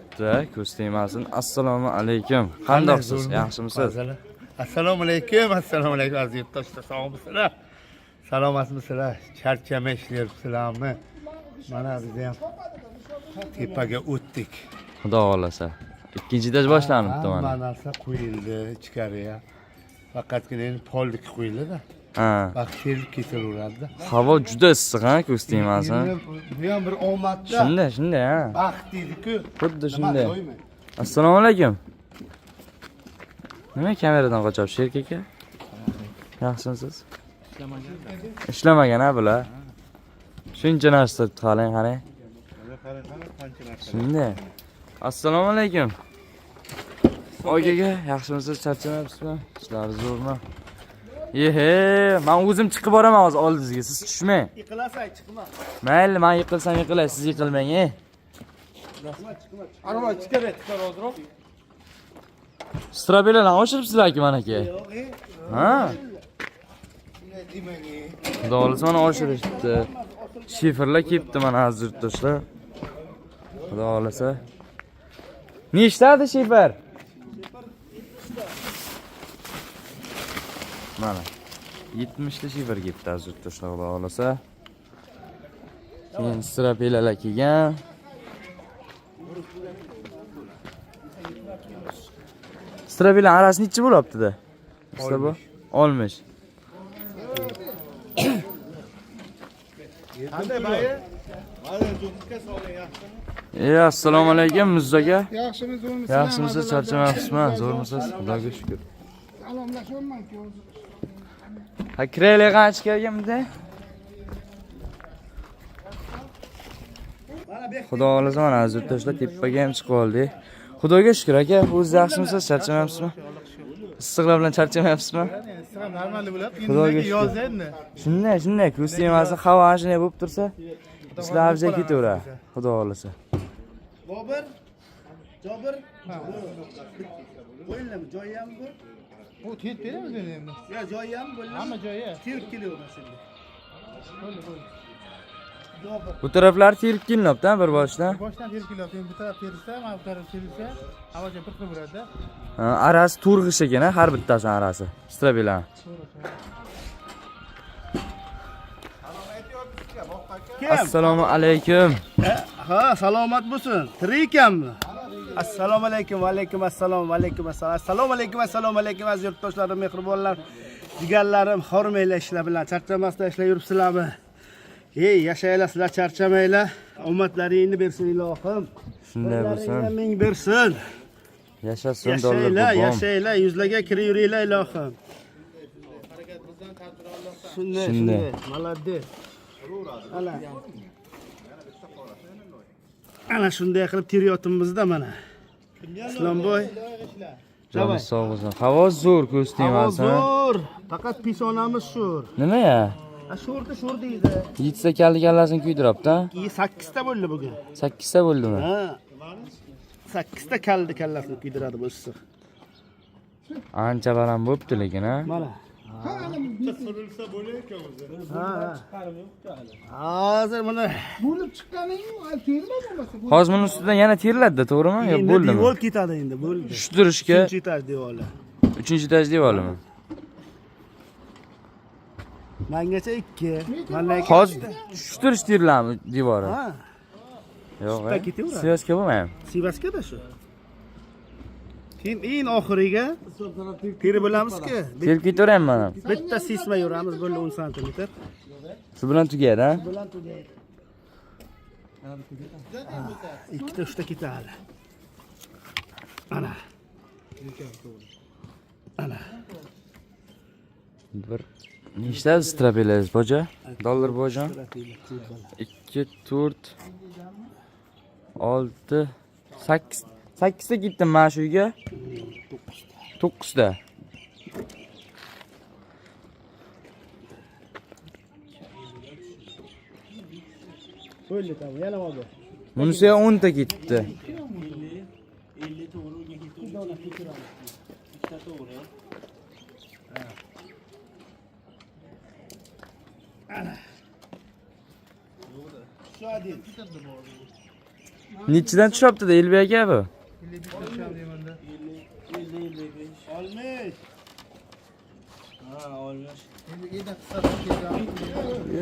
Katta ko'z tegmasin. Assalomu alaykum. Qandoqsiz? Yaxshimisiz? Assalomu alaykum, assalomu alaykum aziz yurtdoshlar, sog'misizlar? Salomatmisizlar? Charchamay ishlayapsizlarmi? Mana biz ham tepaga o'tdik. Xudo xohlasa. Ikkinchi etaj boshlanibdi Hamma mana. narsa qo'yildi ichkariga. Faqatgina endi pollik qo'yildi-da. Ha. Vaqt kelib ketilaveradi-da. Havo juda issiq, ha, ko'z tegmasin. Endi bu ham bir omadda. Shunday, shunday, ha. Baxt deydi-ku. Xuddi Nima shunday. joymi? Assalomu alaykum. Nima kameradan qochyapsiz, Sherk aka? Yaxshimisiz? Ishlamagan ha bular. Shuncha narsa qarang, qarang. Shunday. Assalomu alaykum. Oy aka, yaxshimisiz? Charchamayapsizmi? Ishlar zo'rmi? Yehe, men o'zim chiqib boraman hozir oldingizga, siz tushmang. Yiqilasan, chiqma. Mayli, men yiqilsam yiqilay, siz yiqilmang, ey. Arava chiqar, chiqar hozir. Strabelalarni oshiribsizlar-ku mana aka. Yo'q, e. Ha? Shunday demang. Xudo xohlasa mana oshirishibdi. Shifrlar kelibdi mana aziz yurtdoshlar. Xudo xohlasa. Nechtadi shifr? Mana 70 ta shifr kelibdi aziz yurtdoshlar, xudo xohlasa. Keyin strapelalar kelgan. Strapelalar arasi nechi bo'lyapti-da? Usta bu 60. Qanday bayi? Mana zo'rga soling, yaxshimi? E, assalomu alaykum Muzz aka. Yaxshimi, zo'rmisiz? Yaxshimisiz, charchamayapsizmi? Zo'rmisiz? Xudoga shukr. Salomlashyapman-ku o'zi. Ha, kiraylik qancha kelgan bunday? Xudo xohlasa mana aziz yurtdoshlar tepaga ham chiqib oldik. Xudoga shukr aka, o'zingiz yaxshimisiz, charchamayapsizmi? Issiqlar bilan charchamayapsizmi? Issiq normal bo'ladi. Xudoga Endi shukr. yoz endi. Shunday, shunday, ko'z tegmasin, havo ana shunday bo'lib tursa, ishlar avjiga ketaveradi. Xudo xohlasa. Bobur, Jobir. Bo'linmi? Joyi ham bu. Bu terib beramiz endi. Ya joyi ham bo'linmi? Hamma joyi. Terib kelavermas endi. Bo'ldi, bo'ldi. Jobir. Bu taraflar terib kelinyapti bir boshdan. Boshdan terib kelyapti. Endi bu taraf terilsa, mana bu taraf terilsa, havo bir xil bo'ladi-da. Ha, arasi to'rg'ish ekan, ha, har bittasini arasi. Strabelar. Kim? Assalomu alaykum. Ha, salomat bo'lsin. Tirik ekanmi? Assalomu alaykum, va alaykum assalom, va alaykum assalom. Assalomu alaykum, assalomu alaykum aziz yurtdoshlarim, mehribonlar, jigarlarim, hormanglar ishlar bilan, charchamasdan ishlab yuribsizlarmi? Ey, yashanglar, sizlar charchamanglar. Omadlaringni bersin ilohim. Shunday bo'lsin. Birlaringga ming bersin. Yashasin dollar Yashanglar, bobom. yashanglar, yuzlarga kirib yuringlar ilohim. Shunday, Shunday. shunday. Молодец. Ana. Ana shunday qilib teryotimizda mana. Islomboy. Joningiz sog' bo'lsin. Havo zo'r, ko'z Havo tegmasin. zo'r. Faqat peshonamiz sho'r. Nima ya? Ha, sho'rda sho'r deydi. Yettita kalli kallasini kuydiribdi, ha? 8 ta bo'ldi bugun. Sakkizta bo'ldimi? Ha. 8 ta kalli kallasini kuydiradi bu issiq. Ancha baland bo'libdi lekin, ha? Mana. Ha. Hozir mana Bo'lib chiqqaning terma bo'lmasa. Hozir buni ustidan yana teriladida, to'g'rimi? Yo, endi bo'ldimi? devor ketadi endi, bo'ldi. Shu turishga Uchinchi etaj devori. 3-etaj devorimi? Mangacha 2. Mandan Hozir shu turish teriladimi devori? Ha, Yo'q, Sutdan ketaveradi. Sviyaska bo'lmaymi? Sivaskada shu. Keyin eng oxiriga terib bo'lamizki, Terib ketaverammi mana? bitta sisma yuramiz, bo'ldi 10 santimetr. Shu bilan tugaydi, ha? Bilan tugaydi. Ikkita, uchta ketadi. Ana. Ana. Bir nechta strapelangiz, boja? Dollar bojon? 2 4 6 8 8 ta ketdim mana shu uyga. 9 ta. Bo'ldi, tamom, yana oldi. Bunisi ham 10 ta ketdi. 50 to'g'ri, unga ketdi. Ikkita to'g'ri. Ana. Shu один. Nechidan tushyapti Elbek aka bu? 55 tusham deymanda. 60. Ha, 60. Endi endi qisqasi kelgan.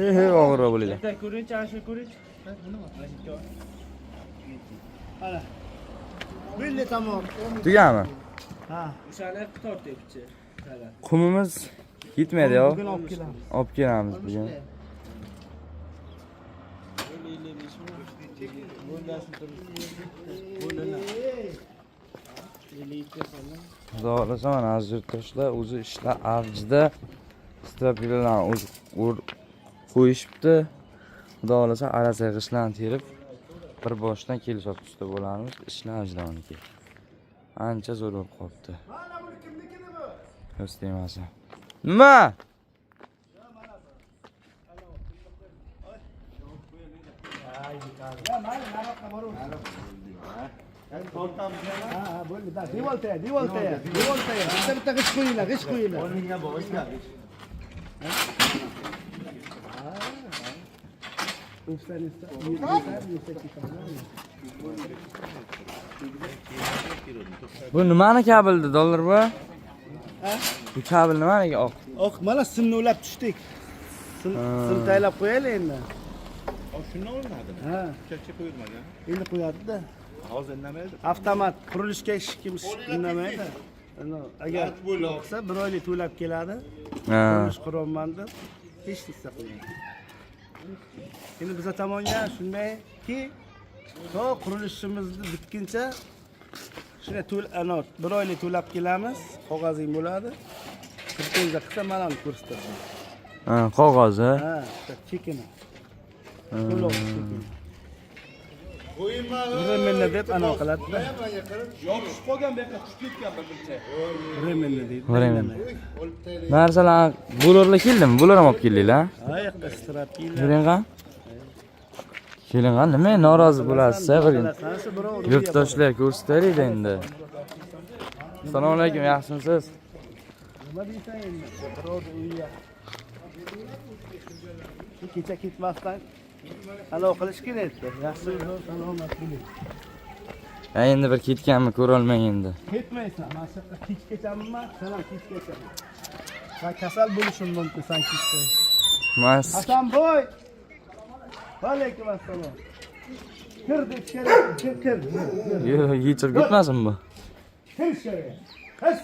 Ehe, og'irroq bo'ladi. Ana. Billi tamom. Tugami? Ha. Qumimiz yetmaydi yo. Bugun olib kelamiz. Olib kelamiz bugun. Xudo xohlasa mana aziz yurtdoshlar, o'zi ishlar avjida. Strapilarni o'zi qo'yishibdi. Xudo xohlasa arasa g'ishtlarni terib bir boshdan kelishib usta bo'lamiz. Ishlar avjida uniki. Ancha zo'r bo'lib qolibdi. Mana buni kimnikini bu? Ko'z tegmasin. Nima? Ya mayli, nariroqqa boraver. Ha, ha, bo'ldi. Da, devor taya, devor taya, devor taya. Bitta bitta g'isht qo'yinglar, g'isht qo'yinglar. Bu nimani kabeldi dollar bu? Bu kabel nimaniki oq? Oq, mana simni ulab tushdik. Sim, sim taylab qo'yaylik endi. Shundan olinadimi? Ha, Ko'chakcha qo'yilmagan. endi qo'yadi-da. Hozir indamaydi. Avtomat qurilishga hech kim indamaydi. Endi agar qilsa bir oylik to'lab keladi. Ha. Qurilish quryapman deb hech narsa qilmaydi. Endi biza tomonga shundayki, to qurilishimizni bitguncha shunday to'l ana bir oylik to'lab kelamiz, qog'ozing bo'ladi. Pretенziya qilsa mana uni ko'rsatadi. Ha, qog'ozi. Ha, o'sha chekini. To'lov chekini. Временно deb anaqa qiladi-da. Yopishib qolgan bu yoqqa tushib ketgan bir burchak. Временно deydi. Временно. Narsalar bularla keldimi? Bular ham olib keldinglar? Ha, yoqda strapila. Yuring qa. Keling qa, nima norozi bo'lasiz bir kun. Yurtdoshlar ko'rsataylik endi. Assalomu alaykum, yaxshimisiz? Nima deysan endi? Birovni uyiga. Shu kecha ketmasdan alo qilish kerak edi. Yaxshi, salomat bo'ling. Ha, endi bir ketganmi ko'rolmang endi. Ketmaysan. Mana shu yerda kechgachaman, sen ham kechgachaman. Sen kasal bo'lishing mumkin, sen kechsang. Mas Hasanboy. Va alaykum assalom. Kir ichkari, kir, kir. Yo'q, yechib ketmasin bu. Kir ichkariga. Qiz.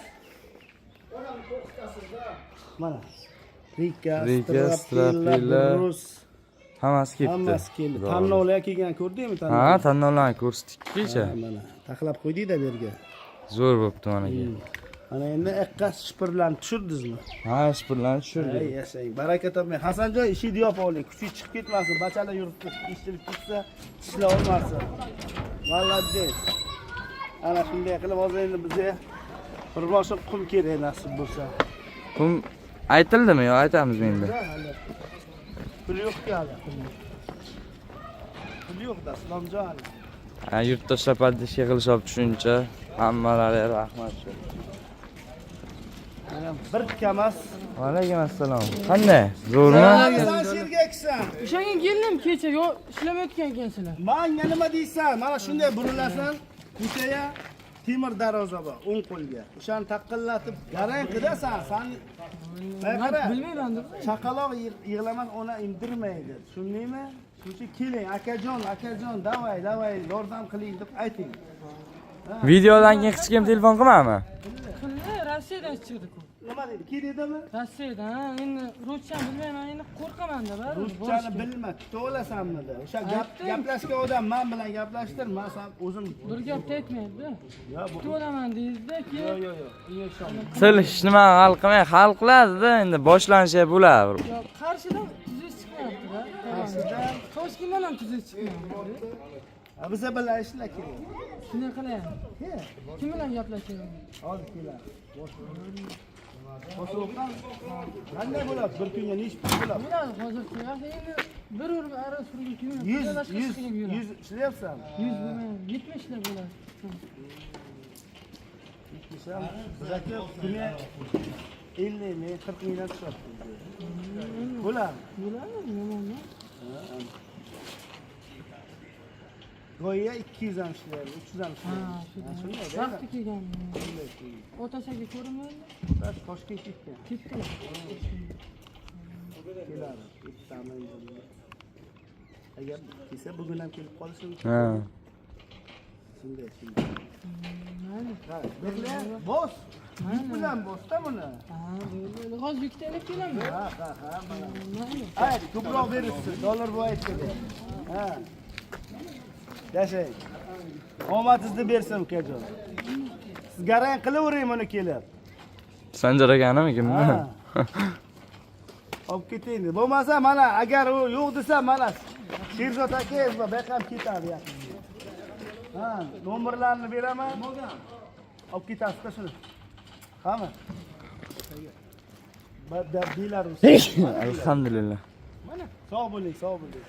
Mana. Rika, Rika, strapila, strapila, rus. Hammasi ketdi. Hammasi keldi. Xudo xohlasa. Tanlovlar kelgan ko'rdingmi Ha, tanlovlar? tanlovlarni ko'rsatdik kecha. Ha, mana taxlab qo'ydik-da bu yerga. Zo'r bo'pti mana aka. Mana endi eqqa shipirlarni tushirdingizmi? Ha, shipirlarni tushirdik. Ey yashang, baraka toping. Hasanjon, eshikni yopib oling. Kuchi chiqib ketmasin, bachalar yuribdi, eshitilib ketsa, tishlab olmasin. Молодец. Ana shunday qilib hozir endi bizga bir moshin qum kerak nasib bo'lsa. Qum aytildimi yo aytamizmi endi? Hali pul yo'q-ku hali. Pul yo'q-da, Islomjon hali. Ha, yurtdoshlar поддержка qilishib tushuncha hammalariga rahmat. Mana bir kamas. Va alaykum assalom. Qanday? Zo'rmi? Sen sergaksan. O'shanga keldim kecha, yo ishlamayotgan ekansizlar. Manga nima deysan? Mana shunday burilasan, ko'chaga temir darvoza bor, o'ng qo'lga. O'shani taqillatib garang qilasan, san Mana qara. Bilmayman deb. Chaqaloq yig'lamas, ona emdirmaydi. Tushundingmi? Shuning uchun keling, akajon, akajon, davay, davay, yordam qiling deb ayting. Videodan keyin hech kim telefon qilmadimi? Qildi, Rossiyadan chiqdi-ku. Nima deydi? Kerakdimi? Rossiyadan, ha, endi ruschani bilmayman, endi qo'rqaman-da baribir. Ruschani bilma, tuta olasanmi? O'sha gap Aytdim. gaplashgan odam men bilan gaplashtir, men san o'zim Bir gapda aytmaydi-da. Yo, bu Tutib olaman deydi-da, Yo'q, keyin yo'q, yo'q. Unga ishonma. Til hech nima hal qilmay, hal qiladi-da, endi boshlanishi bo'lar. yo Qarshidan tuzish chiqmayapti-da. Qarshidan? Toshkentdan ham tuzish chiqmayapti. Ha, biza bilan ishla kerak. Shunday qilaymi? Kim bilan gaplashaymi? Hozir keladi. Boshliqdan qanday bo'ladi? Bir kunga nechi pul bo'ladi? Bo'ladi hozir qo'yadi, endi bir urib ara surga kim 100 100 100 ishlayapsanmi? 100 bo'lmaydi, 70 lar bo'ladi. Desam, bizaki kuniga 50 ming, 40 mingdan tushyapti bizga. Bo'ladi. Bo'ladi, yomon emas. Go'yo 200 ham ishlaydi, 300 ham ishlaydi. Ha, Ha, shunday. Vaqti kelgan. Otasi ko'rinmaydi. Bas Toshkentga ketgan. Ketdi. Keladi. Ertami endi. Agar kelsa bugun ham kelib qolishi mumkin. Ha. Shunday, shunday. Mayli. Ha, bekla, bos. Yuk bilan bosda buni. Ha, bo'ldi. Hozir yukni ilib kelaman. Ha, ha, ha, mana. Mayli. Ayt, ko'proq berishsin. Dollar bu aytdi. Ha. Yashang. Omadingizni bersin ukajon. Siz garang qilavering buni kelib. Sanjar akanimi kimmi? Ha. Olib keting. Bo'lmasa mana agar u yo'q desa mana Sherzod aka bu yoqqa ham ketadi yaqinda. Ha, nomerlarni beraman. Olib ketasizda shuni. Hamma. Belarus. Alhamdulillah. Mana sog' bo'ling, sog' bo'ling.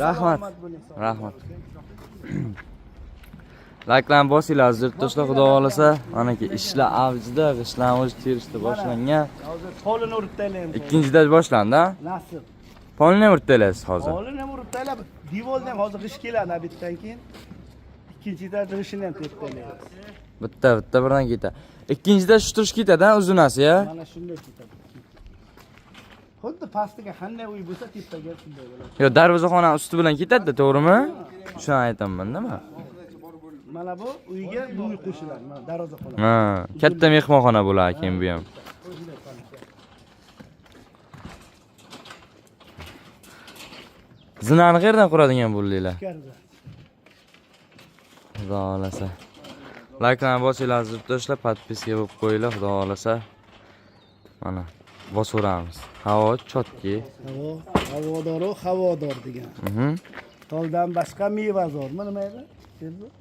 Rahmat. Salomat bo'ling, sog' Rahmat. Layklarni bosinglar aziz yurtdoshlar, xudo xohlasa, manaki ishlar avjida, g'ishtlarni o'zi terishda boshlangan. Hozir polini urib taylaymiz. Ikkinchi etaj boshlandi, ha? Nasib. Polni ham urib taylaysiz hozir. Polini ham urib taylab, devorni ham hozir g'isht keladi obeddan keyin. Ikkinchi etaj g'ishtini ham terib taylaymiz. Bitta bitta birdan ketadi. Ikkinchi etaj shu turish ketadi, ha, uzunasi, ya? Mana shunday ketadi. Xuddi pastiga qanday uy bo'lsa, tepaga shunday bo'ladi. Yo, darvozaxona usti bilan ketadi, to'g'rimi? Shuni aytaman, nima? Mana bu uyga bu uy qo'shiladi, mana darvozaxona. Ha, katta mehmonxona bo'lar keyin bu ham. Zinani qayerdan quradigan bo'ldinglar? Ichkarida. Xudo xohlasa. Layklarni bosinglar aziz yurtdoshlar, podpiska bo'lib qo'yinglar, xudo xohlasa. Mana bosaveramiz. Havo chotki. Havo, havodoru havodor degan. Toldan boshqa mevazormi nima edi? Sherzod?